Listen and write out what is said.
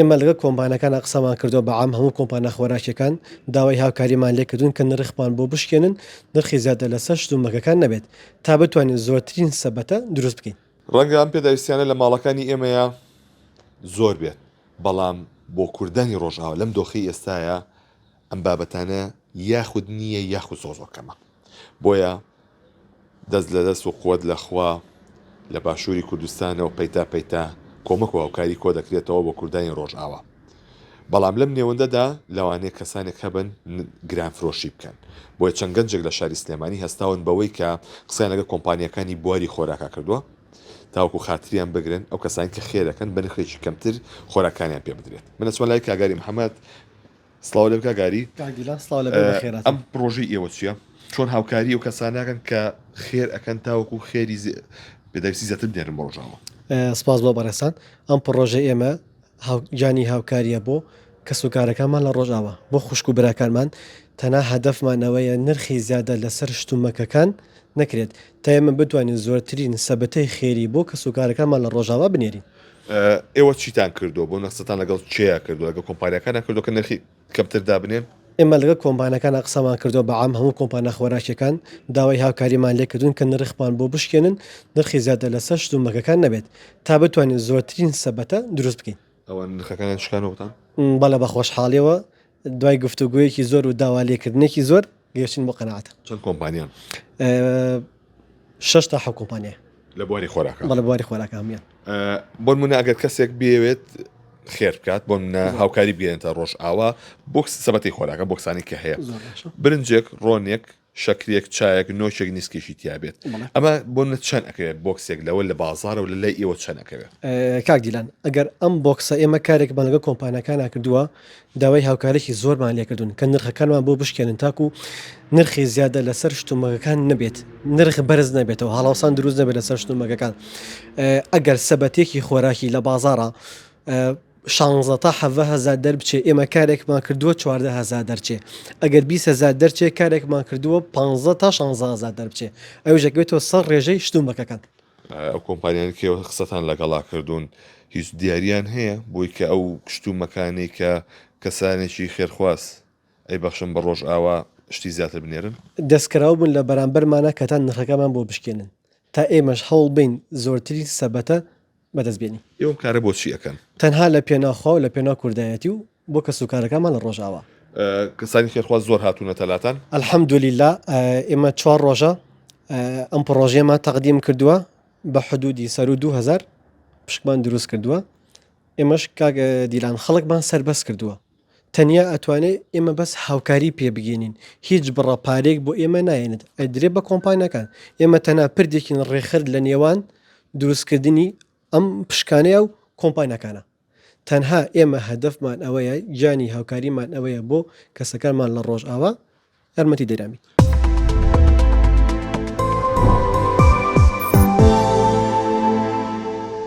ئێمە لەگەڵ کۆمپانیاکانا قسەمان کردووە بە عام هەموو کۆمپانیا خۆراکیەکان داوای هاوکاریمان لێکردوون کە نرخمان بۆ بشکێنن نرخی زیادە لەسەر شتومەکەکان نەبێت تا بتوانین زۆرترین سەبەتە دروست بکەین. ڕەنگە ئەم پێداویستیانە لە ماڵەکانی ئێمەیا زۆر بێت، بەڵام بۆ کوردانی ڕۆژئاوا لەم دۆخەی ئێستایا ئەم بابەتانە یاخود نییە یاخود زۆر زۆر کەمە. بۆیە دەست لە دەست و قوت لە خوا لە باشووری کوردستانەوە پەیتا پەیتا کۆمەک و هاوکاری کۆ دەکرێتەوە بۆ کوردانی ڕۆژئاوا. بەڵام لەم نێوەندەدا لەوانەیە کەسانێک هەبن گرانفرۆشی بکەن. بۆیە چەند گەنجێک لە شاری سلێمانی هەستاون بەوەی کە قسەیان لەگەڵ کۆمپانیاکانی بواری خۆراکا کردووە تاوەکو خاتریان بگرن ئەو کەسانی کە خێرەکەن بە نرخێکی کەمتر خۆراکانیان پێ بدرێت. من ئەچمە لای کاک گاری محەمەد. سڵاو لێ بکە گاری. کاک دیلان سڵاو لە بێ بەخێراتن. ئەم پڕۆژەی ئێوە چییە؟ چۆن هاوکاری ئەو کەسانەکەن کە خێر ئەکەن تاوەکو خێری پێداویستی زیاتر بنێرن بۆ ڕۆژاوا؟ سپاس بۆ بەڕێزتان. ئەم پڕۆژەی ئێمە گیانی هاوکارییە بۆ کەسوکارەکانمان لە ڕۆژاوا، بۆ خوشک و براکانمان، تەنها هەدەفمان ئەوەیە نرخی زیادە لەسەر شتومەکەکان نەکرێت، تا ئێمە بتوانین زۆرترین سەبەتەی خێری بۆ کەسوکارەکانمان لە ڕۆژاوا بنێرین. ئێوە چیتان کردووە بۆ نەخسەتان لەگەڵ کێیا کردووە لەگەڵ کۆمپانیاکانا کردووە کە نرخی کەمتر دابنێن؟ ئێمە لەگەڵ کۆمپانیاکانا قسەمان کردووە بە عام هەموو کۆمپانیا خۆراکیەکان داوای هاوکاریمان لێکردوون کە نرخمان بۆ بشکێنن نرخی زیادە لەسەر شتومەکەکان نەبێت تا بتوانین زۆرترین سەبەتە دروست بکەین. ئەوان نرخەکانیان شکانەوە بۆتان؟ بەڵێ بە خۆشحاڵیەوە دوای گفتوگۆیەکی زۆر و داوا لێکردنێکی زۆر گەیشتین بۆ قەناعەت. چەند کۆمپانیان؟ شەش تا حەوت کۆمپانیای. لە بواری خۆراکا؟ بەڵێ بواری خۆراکا هەموویان. بۆ نمونە ئەگەر کەسێک بیەوێت خێر بکات بۆ نمونە هاوکاری بگەێنێتە ڕۆژئاوا بۆکس سەبەتی خۆراکە بۆکسانی کە هەیە برنجێک ڕۆنێک شەکرێک چایەک نۆکێک نیسکێکی تیابێت ئەمە بۆ نە چەند ئەکەوێت بۆکسێک لەوە لە بازارە و لە لای ئێوە چەند ئەکەوێت؟ کاک دیلان ئەگەر ئەم بۆکسە ئێمە کارێکمان لەگەڵ کۆمپانیاکانا کردووە داوای هاوکاریی زۆرمان لێکردوون کە نرخەکانمان بۆ بشکێنن تاکو نرخی زیادە لەسەر شتومەکەکان نەبێت نرخ بەرز نەبێتەوە هەڵاوسان دروست نەبێت لەسەر شتومەکەکان ئەگەر سەبەتێکی خۆراکی لە بازاڕە شانزە تا حەڤە هەزار دەربچێ ئێمە کارێکمان کردووە 14 هەزار دەرچێ ئەگەر 20 هەزار دەرچێ کارێکمان کردووە 15 تا 16 هەزار دەربچێ ئەویش دەکەوێتەوە سەر ڕێژەی شتومەکەکان. ئەو کۆمپانیانەی کە ئێوە قسەتان لەگەڵا کردوون هیچ دیاریان هەیە بۆی کە ئەو شتومەکانەی کە کەسانێکی خێرخواز ئەیبەخشن بە ڕۆژئاوا شتی زیاتر بنێرن؟ دەستکراو بوون لە بەرامبەرمانا کە تا نرخەکەمان بۆ بشکێنن تا ئێمەش هەوڵ بەین زۆرترین سەبەتە بەدەست بێنین. ئێوە ئەم کارە بۆچی ئەکەن؟ تەنها لە پێناو خوا و لە پێناو کوردایەتی و بۆ کەسوکارەکانمان لە ڕۆژئاوا. کەسانی خێرخواز زۆر هاتوونەتە لاتان؟ الحمدللە ئێمە چوار ڕۆژە ئەم پڕۆژەیەمان تەقدیم کردووە بە حدودی سەروو 2000 پشکمان دروست کردووە ئێمەش کاک دیلان خەڵکمان سەربەست کردووە تەنیا ئەتوانێ ئێمە بەس هاوکاری پێ بگەینین هیچ بڕە پارەیەک بۆ ئێمە نایەنێت ئەدرێ بە کۆمپانیاکان ئێمە تەنها پردێکین ڕێخەر لە نێوان دروستکردنی ئەم پشکانەیە و کۆمپانیاکانە تەنها ئێمە هەدەفمان ئەوەیە گیانی هاوکاریمان ئەوەیە بۆ کەسەکانمان لە ڕۆژئاوا یارمەتی دەرامین.